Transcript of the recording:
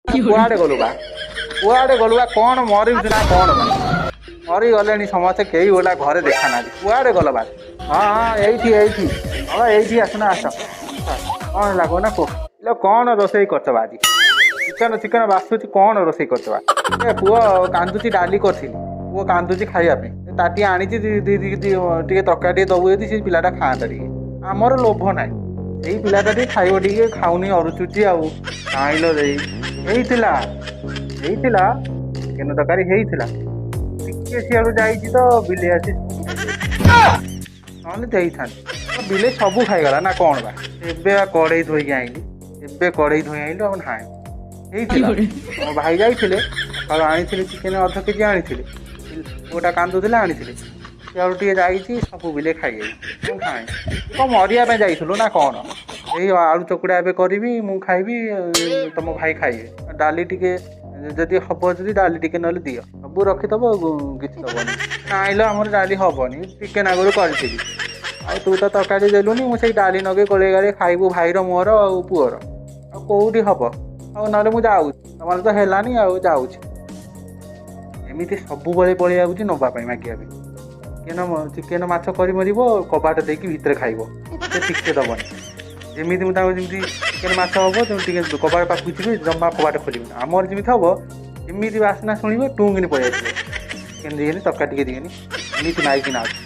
କୁଆଡ଼େ ଗଲୁ ବା, କୁଆଡ଼େ ଗଲୁ ବା? କ'ଣ ମରିଛୁ ନା କ'ଣ ବା? ମରିଗଲେଣି ସମସ୍ତେ, କେହି ଗୋଟା ଘରେ ଦେଖା ନାହାନ୍ତି। କୁଆଡ଼େ ଗଲ ବା? ହଁ, ଏଇଠି ଏଇଠି। ହଁ, ଏଇଠି। ଆସୁନା, ଆସ। କ'ଣ ହେଲା କହୁନା, କୁହ। ଇଲୋ, କ'ଣ ରୋଷେଇ କରିଛ ବା ଆଜି? ଚିକେନ ଚିକେନ ବାସୁଛି, କ'ଣ ରୋଷେଇ କରିଛ ବା? ଏ ପୁଅ କାନ୍ଦୁଛି, ଡାଲି କରିଥିଲି, ପୁଅ କାନ୍ଦୁଛି ଖାଇବା ପାଇଁ। ତାଟିଆ ଆଣିଛି, ଟିକେ ତରକାରୀ ଟିକେ ଦବୁ ଯଦି ସେ ପିଲାଟା ଖାଆନ୍ତା ଟିକେ। ଆମର ଲୋଭ ନାହିଁ, ସେଇ ପିଲାଟା ଟିକେ ଖାଇବ, ଟିକେ ଖାଉନି, ଅରୁଚୁଛି। ଆଉ କାଇଁଲୋ ଦେଇ, ହେଇଥିଲା ହେଇଥିଲା, ଚିକେନ ତରକାରୀ ହେଇଥିଲା। ଟିକେ ସିଆଡ଼ୁ ଯାଇଛି ତ ବିଲେଇ ଆସି, ନହେଲେ ଦେଇଥାନ୍ତି। ବିଲେଇ ସବୁ ଖାଇଗଲା ନା କ'ଣ ବା? ଏବେ ବା କଡ଼େଇ ଧୋଇକି ଆଇଲି, ଏବେ କଡ଼େଇ ଧୋଇ ଆଇଲୁ। ଆଉ ନାହିଁ, ହେଇଥିଲା। ମୋ ଭାଇ ଯାଇଥିଲେ ସକାଳୁ, ଆଣିଥିଲେ ଚିକେନ ଅଧ କେଜି ଆଣିଥିଲେ। ପୁଅଟା କାନ୍ଦୁଥିଲା, ଆଣିଥିଲେ। ସିଆଡ଼ୁ ଟିକେ ଯାଇଛି, ସବୁ ବିଲେଇ ଖାଇଯାଇଛି। ମୁଁ ଖାଏ କ'ଣ, ମରିବା ପାଇଁ ଯାଇଥିଲୁ ନା କ'ଣ? ଏଇ ଆଳୁ ଚକୁଡ଼ା ଏବେ କରିବି, ମୁଁ ଖାଇବି, ତମ ଭାଇ ଖାଇବେ। ଡାଲି ଟିକେ ଯଦି ହବ, ଯଦି ଡାଲି ଟିକେ ନହେଲେ ଦିଅ। ସବୁ ରଖିଦବ, କିଛି ଦବନି। ନାଇଁଲୋ, ଆମର ଡାଲି ହବନି, ଚିକେନ ଆଗରୁ କରିଥିଲି। ଆଉ ତୁ ତ ତରକାରୀ ଦେଲୁନି, ମୁଁ ସେଇ ଡାଲି ନଗେଇ ଗୋଳେଇ ଗାଳେଇ ଖାଇବୁ, ଭାଇର ମୋର ଆଉ ପୁଅର। ଆଉ କେଉଁଠି ହବ? ଆଉ ନହେଲେ ମୁଁ ଯାଉଛି, ତମର ତ ହେଲାନି, ଆଉ ଯାଉଛି। ଏମିତି ସବୁବେଳେ ପଳେଇ ଆଉଛି ନେବା ପାଇଁ, ମାଗିବା ପାଇଁ। ଚିକେନ ଚିକେନ ମାଛ କରି ମରିବ, କବାଟ ଦେଇକି ଭିତରେ ଖାଇବ, ସେ ଟିକେ ଦବନି। ଯେମିତି ମୁଁ ତାଙ୍କୁ ଯେମିତି ଚିକେନ ମାଛ ହବ, ତେଣୁ ଟିକେ କବାଟ ପାଖକୁ ଯିବେ, ଜମା କବାଟ ଖୋଲିବେନି। ଆମର ଯେମିତି ହବ, ଏମିତି ବାସ୍ନା ଶୁଣିବେ, ଟୁଙ୍ଗିନି ପଳେଇ ଆସିବେ। ଚିକେନ ଦିଏନି, ତରକାରୀ ଟିକେ ଦିଏନି, ଏମିତି ମାଇକିନା ଅଛି।